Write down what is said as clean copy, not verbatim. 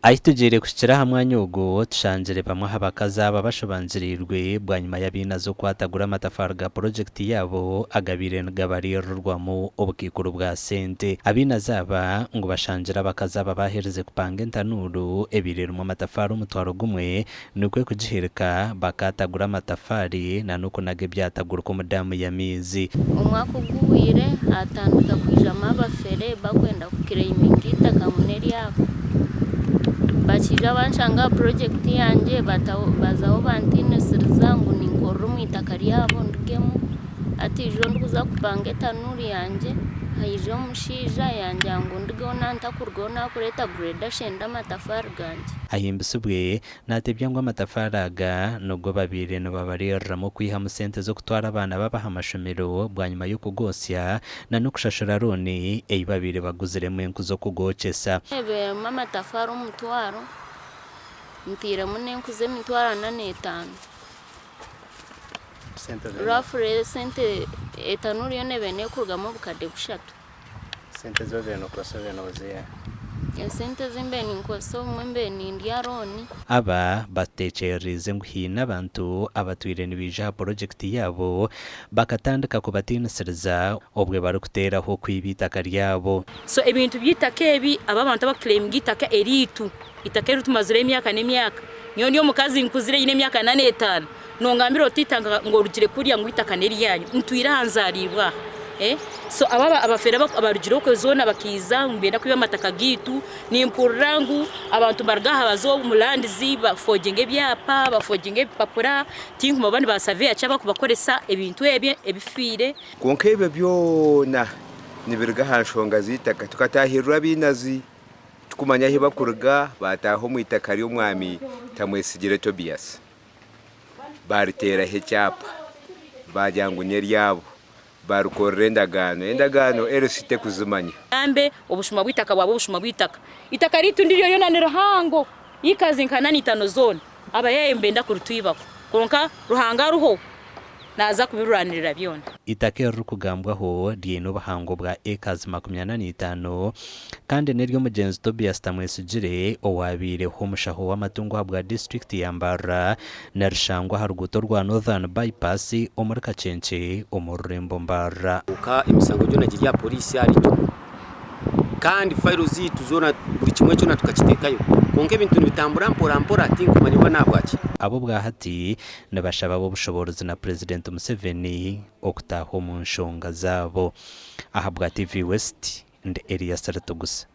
Ahi tugiire kuhikira aha mwanya ogu, tushangire bamwe aha bakazi aba bashobangiriirwe bwanyima y'abainazi okwatagura amatafaari ga purojekiti yaabo agabaire nigabariirirwamu obukaikuru bwa sente. Abainazi aba ngu bashangire abakazi aba baaherize kupanga entanuuru ebaire erimu amatafaari omutwaro gumwe nikwo kugihirika bakaatagura amatafaari na n'okunaga ebyatagurika omu daamu y'amaizi. Omwaka oguhweire haatandika kwijamu abafere bakwenda kukireyiminga eitaka ngu n'eryabo. Bakiija banshanga aha purojekiti yangye bazaho bantiinisiriza ngu ninkorera omu itaka ryabo ndugemu. Hati ijo ndikuza kupanga etanuuru yangye haija omushaija yangira ngu ndugeho naaba ntakurugaho naakureeta gureda ashende amatafaari gangye. Ahimbisibwe Naatebya ngu amatafaari aga nigo babaire nibabariiriramu okwihamu sente z'okutwara abaana baabo aha mashomero bwanyima y'okugootsya na n'okushashura looni ei babaire baguziremu enku z'okugookyesa. Ebeeremu amatafaari omutwaro, ntairemu n'enku z'emitwaro ana n'etaano. Roughly esente etanuuru yoona ebaire neekurugamu obukadde bushatu. Sente ezi obaire nookozesa obaire nooziiha? Esente ezi mbaire ninkozesa obumwe mbaire nindya looni. Aba bateekyerereize ngu haine abantu abatwire nibaija aha purojekiti yaabo bakatandika kubatiinisiriza obwe barikuteeraho kwiba eitaka ryabo. So ebintu by'eitaka ebi, aba abantu abakuclaiminga eitaka eriitu, eitaka eri tumazireho emyaka n'emyaka. Nyowe ndi omukazi nkuzire nyine emyaka ana n'etaano, nongambira oti eitaka ngu orugire kuriya ngu eitaka n'eryanyu, ntwire aha nzaariibwe aha. So aba abafere abarugire okwe zoona bakaiza nibenda kwiba amataka gaitu, nimpurira ngu abantu nibaruga aha baza omu lands bafoginga ebyapa, bafoginga ebipapura, tinkumanya oba ni ba saveya ki abarikubakoresa ebintu ebyo ebifiire. Kwonka ebyo byona nibiruga aha nshonga z'eitaka. Tukataahirirwa abainazi tikumanya ahu barikuruga baataaha omu itaka ry'omwami Tamwesigire Tobias baariteeraho ekyapa baagira ngu n'eryabo baarikorera endagaano. Endagaano LC tekuzimanya. Gambe obushuma bw'eitaka bwaba obushuma bw'eitaka. Eitaka riitu ndiryo ryona ni rihango, ekazi nka ana n'eitaano zoona. Abayaaye nibenda kuritwibaho. Kwonka Ruhanga ariho, naaza kubirwanirira byona. Eitaka eririkugambwaho ryeine obuhango bwa ekazi 45 kandi n'ery'omugyenzi Tobias Tamwesigire owabaireho omushaho w'amatungo ahabwa disiturikiti ya Mbarara nirishangwa aha ruguuto rwa Northern Bypass omuri Kakyenkye omu rurembo Mbarara. Kwonka emisango gyona giri aha poriisi ahari Itogo kandi fayiro zaitu zoona buri kimwe kyona tukakiteekayo kwonka ebintu nibitambura mpora mpora tinkumanya oba n'ahabwaki. Ab'obwahati nibashaba ab'obushoboorozi na Purezidenti Museveni okutaaha omu nshonga zaabo. Ahabwa TV West, ndi Elias Ritugusa.